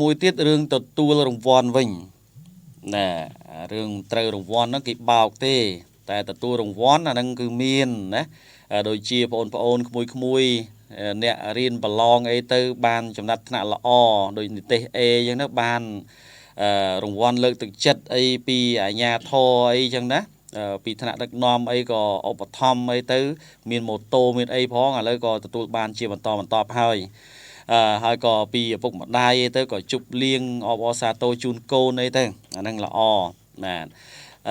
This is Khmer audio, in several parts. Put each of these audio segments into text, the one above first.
មួយទៀតរឿងទទួលរង្វាន់វិញណែរឿងត្រូវរង្វាន់ហ្នឹងគេបោកទេ តែទទួលរង្វាន់អាហ្នឹងគឺមានណាដូចជាបងប្អូនក្មួយក្មួយអ្នករៀនប្រឡងអីទៅបានចំណាត់ថ្នាក់ល្អដូចនិទេស A អញ្ចឹងទៅបានរង្វាន់លើកទឹកចិត្តអីពីអាជ្ញាធរអីចឹងណាពីថ្នាក់ដឹកនាំអីក៏ឧបត្ថម្ភអីទៅ មានម៉ូតូមានអីផងឥឡូវក៏ទទួលបានជាបន្តបន្ទាប់ហើយអឺហើយក៏ពីឪពុកម្ដាយអីទៅក៏ជប់លៀងអបអរសាទរជូនកូនអីទៅអាហ្នឹងល្អបាទ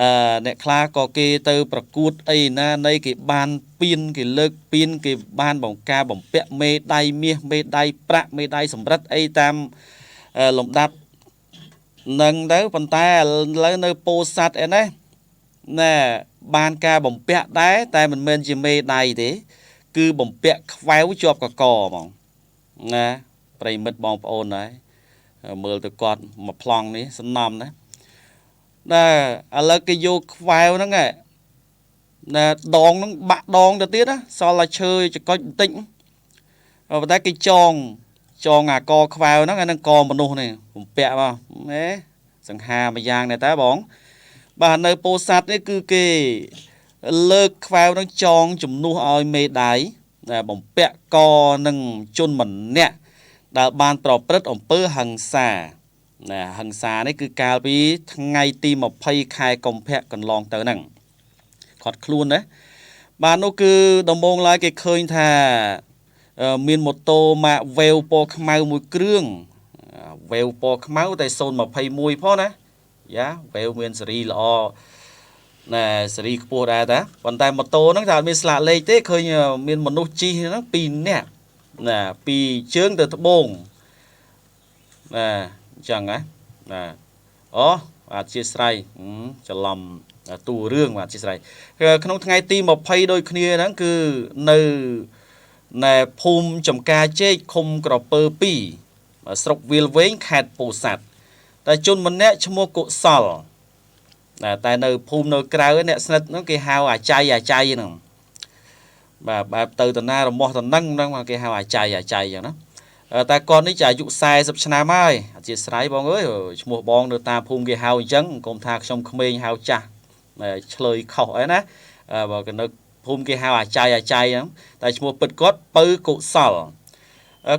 អឺអ្នកខ្លះក៏គេទៅប្រកួតអីណានៃគេបានពៀនគេលើកពៀនគេបានបង្ការបំពាក់មេដៃមាសមេដៃប្រាក់មេដៃសំរិទ្ធអីតាមលំដាប់នឹងទៅប៉ុន្តែឥឡូវនៅពោធិ៍សាត់អីណាណែបានការបំពាក់ដែរតែមិនមែនជាមេដៃទេ គឺបំពាក់ខ្វែវជាប់កកហ្មងណាប្រិមិត្តបងប្អូនដែរមើលទៅគាត់មួយប្លង់នេះសំណំណាណែឥឡូវគេយកខ្វែវហ្នឹងណែដងហ្នឹងបាក់ដងទៅទៀតណាសល់តែឈើចកុចបន្តិចប៉ុន្តែគេចងចងអាកខ្វែវហ្នឹងអាហ្នឹងកមនុស្សនេះបំពាក់មកណែសង្ហាមួយយ៉ាងដែរតើបងបាទនៅពោធិ៍សាត់នេះគឺគេលើកខ្វែវនឹងចងជំនួសឲ្យមេដៃដែលបំពាក់កនឹងជនម្នាក់ដែលបានប្រព្រឹត្តអំពើហិង្សាណាហិង្សានេះគឺកាលពីថ្ងៃទី20ខែកុម្ភៈកន្លងទៅហ្នឹងខាត់ខ្លួនណាបាទនោះគឺដំបូងឡើយគេឃើញថាមានម៉ូតូម៉ាកវេវពណ៌ខ្មៅមួយគ្រឿងវេវពណ៌ខ្មៅតែ021ផងណាយ៉ាវេវមានសេរីល្អណែសេរីខ្ពស់ដែរតាប៉ុន្តែម៉ូតូហ្នឹងថាអត់មានស្លាកលេខទេឃើញមានមនុស្សជិះហ្នឹង2នាក់ណាពីជើងទៅត្បូងណាអញ្ចឹងណាណាអូអធិស្ឋានច្រឡំតួរឿងបាទអធិស្ឋានក្នុងថ្ងៃទី20ដូចគ្នាហ្នឹងគឺនៅណែភូមិចំការជែកឃុំក្រពើ2ស្រុកវាលវែងខេត្តពោធិ៍សាត់តែជនម្នាក់ឈ្មោះកុសលតែនៅភូមិនៅក្រៅអ្នកស្និទ្ធហ្នឹងគេហៅអាចៃអាចៃហ្នឹងបាទបែបទៅតាណារមាស់តំណឹងហ្នឹងគេហៅអាចៃអាចៃអញ្ចឹងណាតែគាត់នេះជាអាយុ40ឆ្នាំហើយអធិស្ឋានបងអើយឈ្មោះបងនៅតាមភូមិគេហៅអញ្ចឹងកុំថាខ្ញុំក្មេងហៅចាស់ឆ្លើយខុសអីណាបើគេនៅភូមិគេហៅអាចៃអាចៃហ្នឹងតែឈ្មោះពិតគាត់ពៅកុសល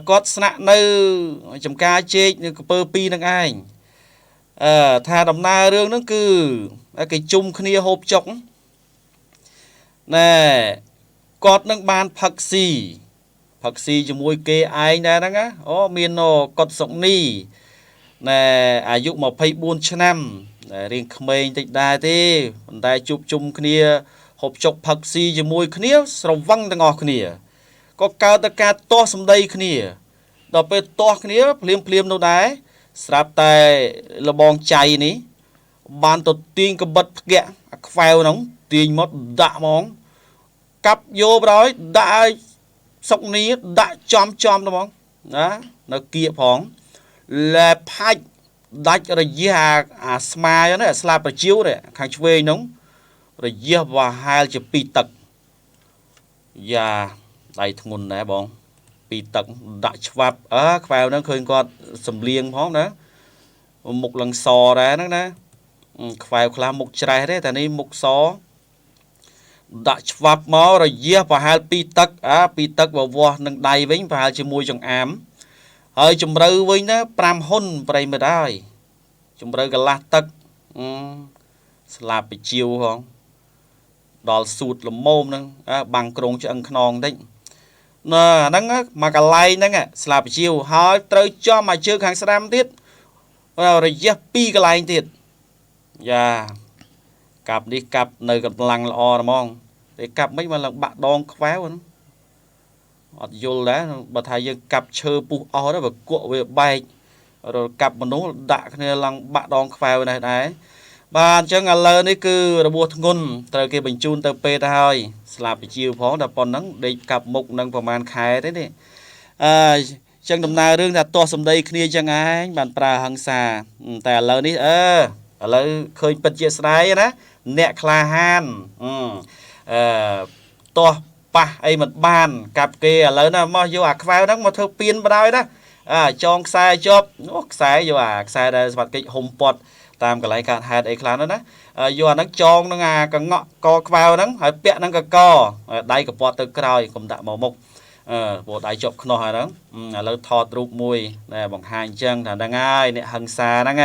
គាត់ស្នាក់នៅចំការជែកនៅកពើ2នឹងឯងអឺថាដំណើររឿងហ្នឹងគឺគេជុំគ្នាហូបចុកណែគាត់នឹងបានផឹកស៊ីផឹកស៊ីជាមួយគេឯងដែរហ្នឹងណាអូមានកុដសុកនីណែអាយុ24ឆ្នាំរៀងក្មេងតិចដែរទេប៉ុន្តែជួបជុំគ្នាហូបចុកផឹកស៊ីជាមួយគ្នាស្រវឹងទាំងអស់គ្នាក៏កើតតែការទាស់សម្ដីគ្នាដល់ពេលទាស់គ្នាភ្លាមភ្លាមនោះដែរស្រាប់តែលបងចៃនេះបានទៅទាញកបិតផ្គាក់អាខ្វែវហ្នឹងទាញមកដាក់ហ្មងកាប់យោបដល់ដាក់ឲ្យសុកនីដាក់ចំចំហ្មងណានៅគៀកផងលែផាច់ដាច់រយះអាស្មាហ្នឹងអាស្លាបប្រជៀវនេះខាងឆ្វេងហ្នឹងរយះប្រហែលជា2ទឹកយ៉ាដៃធ្ងន់ដែរបង2ទឹកដាក់ឆ្វាប់អើខ្វែវហ្នឹងឃើញគាត់សំលៀងផងណាមុខលឹងសដែរហ្នឹងណាខ្វែវខ្លះមុខច្រេះទេតែនេះមុខសដាក់ឆ្វាប់មករយះប្រហែល2ទឹកអា2ទឹកបើវាស់នឹងដៃវិញប្រហែលជាមួយចង្អាមហើយជំរៅវិញណា5ហ៊ុនប្រិមិត្តហើយជំរៅកន្លះទឹកស្លាបបជាវផងដល់សួតលមមហ្នឹងបាំងក្រងឆ្អឹងខ្នងតិចណាអាហ្នឹងមកកន្លែងហ្នឹងស្លាបជាវហើយត្រូវចំអាជើងខាងស្ដាំទៀតរយះ2កន្លែងទៀតយ៉ាកាប់នេះកាប់នៅកម្លាំងល្អហ្មងតែកាប់មិនមកឡើងបាក់ដងខ្វែវហ្នឹងអត់យល់ដែរបើថាយើងកាប់ឈើពុះអស់ទៅបើគក់វាបែករកាប់មនុស្សដាក់គ្នាឡើងបាក់ដងខ្វែវនេះដែរបាទអញ្ចឹងឥឡូវនេះគឺរបួសធ្ងន់ត្រូវគេបញ្ជូនទៅពេទ្យទៅហើយស្លាប់ជាវផងតែប៉ុណ្ណឹងដេកកាប់មុខនឹងប្រហែលខែទេនេះអឺចឹងដំណើររឿងថាទាស់សម្ដីគ្នាចឹងឯងបានប្រើហិង្សាតែឥឡូវនេះអឺឥឡូវឃើញពិតជាស្ដាយណាអ្នកក្លាហានអឺទាស់ប៉ះអីមិនបានកាប់គេឥឡូវណាមកយកអាខ្វែវហ្នឹងមកធ្វើពៀនបដ ாய் ណា អាចងខ្សែជាប់អូខ្សែយកអាខ្សែដែលសមត្ថកិច្ចហុំព័ទ្ធតាមកន្លែងកើតហេតុអីខ្លះនោះណាយកអាហ្នឹងចងនឹងអាកងក់កខ្វៅហ្នឹងហើយពាក់ហ្នឹងកកដៃកពត់ទៅក្រោយកុំដាក់មកមុខអឺព្រោះដៃជាប់ខ្នោះហើយហ្នឹងឥឡូវថតរូបមួយណែបង្ហាញអញ្ចឹងថាហ្នឹងហើយអ្នកហឹង្សាហ្នឹង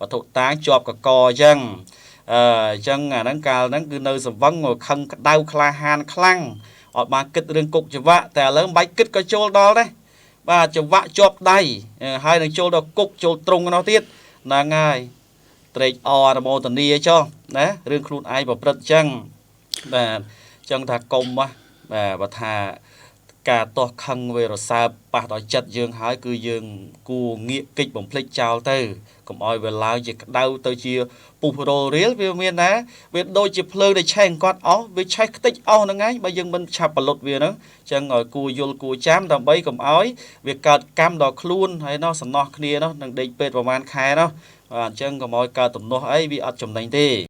វត្ថុតាងជាប់កកអញ្ចឹងអឺអញ្ចឹងអាហ្នឹងកាលហ្នឹងគឺនៅសវឹងខឹងក្តៅក្លាហានខ្លាំងអត់បានគិតរឿងគុកច្បាក់តែឥឡូវមិនបាច់គិតក៏ចូលដល់ដែរបាទច្បាក់ជាប់ដៃហើយនឹងចូលដល់គុកចូលត្រង់នោះទៀតហ្នឹងហើយត្រេកអរអនុមោទនាចុះណារឿងខ្លួនឯងប្រព្រឹត្តអញ្ចឹងបាទអញ្ចឹងថាកុំបាទបើថាការទាស់ខឹងវារសើបប៉ះដល់ចិត្តយើងហើយគឺយើងគួរងាកកិច្ចបំភ្លេចចោលទៅកុំឲ្យវាឡើងជាក្តៅទៅជាពុះរលរៀលវាមានណាវាដូចជាភ្លើងដែលឆេះអង្គត់អស់វាឆេះខ្ទេចអស់ហ្នឹងឯងបើយើងមិនឆាប់បលុតវាហ្នឹងអញ្ចឹងឲ្យគួរយល់គួរចាំដើម្បីកុំឲ្យវាកើតកម្មដល់ខ្លួនហើយនោះសំណោះគ្នានោះនឹងដេកពេទ្យប្រហែលខែនោះបាទអញ្ចឹងកុំឲ្យកើតទំនាស់អីវាអត់ចំណេញទេ។